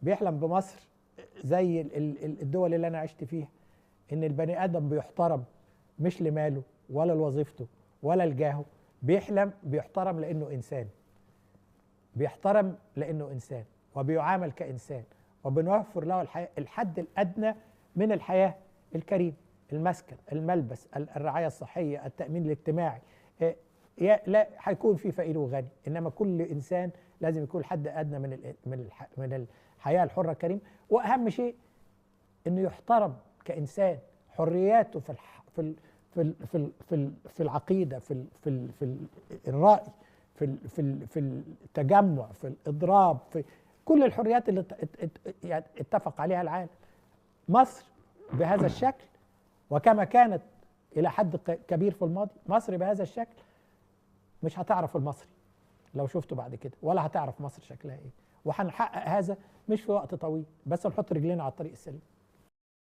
بيحلم بمصر زي الدول اللي انا عشت فيها، ان البني ادم بيحترم مش لماله ولا لوظيفته ولا لجاهه، بيحلم بيحترم لانه انسان، بيحترم لانه انسان وبيعامل كانسان، وبنوفر له الحد الادنى من الحياة الكريم، المسكن، الملبس، الرعاية الصحية، التامين الاجتماعي. لا هيكون في فقير وغني، انما كل انسان لازم يكون حد ادنى من الحياة الحرة الكريمة. واهم شيء انه يحترم كانسان، حرياته في في في في في في العقيدة، في في في الراي، في في في التجمع، في الاضراب، في كل الحريات اللي يعني اتفق عليها العالم. مصر بهذا الشكل، وكما كانت الى حد كبير في الماضي، مصر بهذا الشكل مش هتعرف المصري لو شفته بعد كده، ولا هتعرف مصر شكلها ايه. وهنحقق هذا مش في وقت طويل، بس نحط رجلينا على الطريق السليم.